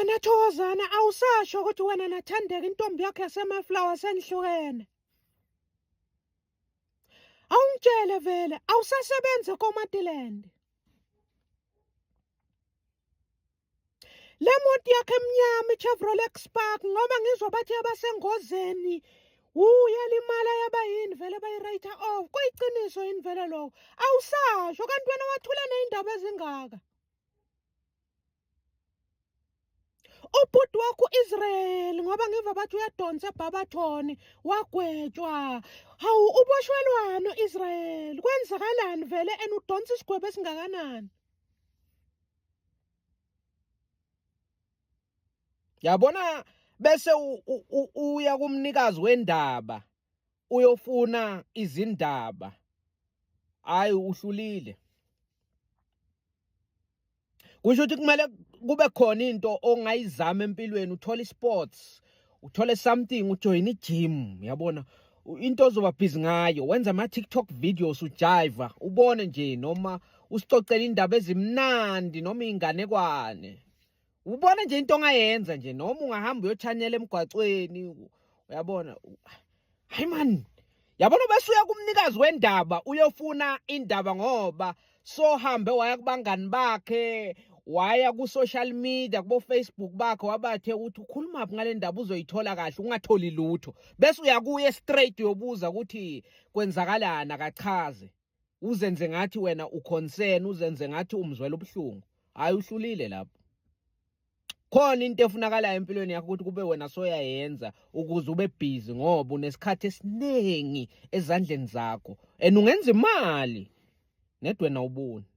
Wena Thokozana awusasho ukuthi wena naThandeka intombi yakho yaseMaflower senihlukene. Awungitshele vele awusasebenzi koMatiland. Le moto yakhe emnyama iChevrolet Spark ngoba ngizwa bathi abasengozini uyalimala yaba yini vele bayi-write off kuyiqiniso yini vele lokho awusasho kanti wena wathula ney'ndaba ezingaka ubhuti wakho u-Israel ngoba ngiva bathi uyadonsa eBarberton wagwetshwa hawu uboshwelwani u-Israel kwenzakalani vele and udonsa isigwebo esingakanani Yabona bese uya kumnikazi wendaba uyofuna izindaba. Hayi uhlulile. Kusho ukuthi kumele kube khona into ongayizama empilweni uthole sports uthole something ujoyine i-gym yabona into ozoba busy ngayo wenza ama-TikTok videos ujiva ubone nje noma usixoxele indaba ezimnandi noma inganekwane ubone nje into ongayenza nje noma ungahamba uyothanyela emgwacweni uyabona hayi man yabona bese uya kumnikazi wendaba uyofuna indaba ngoba sohambe waya kubangani bakhe waya ku-social media kubo-Facebook bakhe wabathe ukuthi ukhulumaphi ngale ndaba uzoyithola kahle ungatholi lutho bese uyakuye straight uyobuza ukuthi kwenzakalani akachaze uzenze ngathi wena uconcern uzenze ngathi umzwela ubuhlungu hayi uhlulile lapho khona into efunakalayo empilweni yakho ukuthi kube wena soyayenza ukuze ube busy ngoba unesikhathi esiningi ezandleni zakho and ungenza imali nedwa wena ubuni.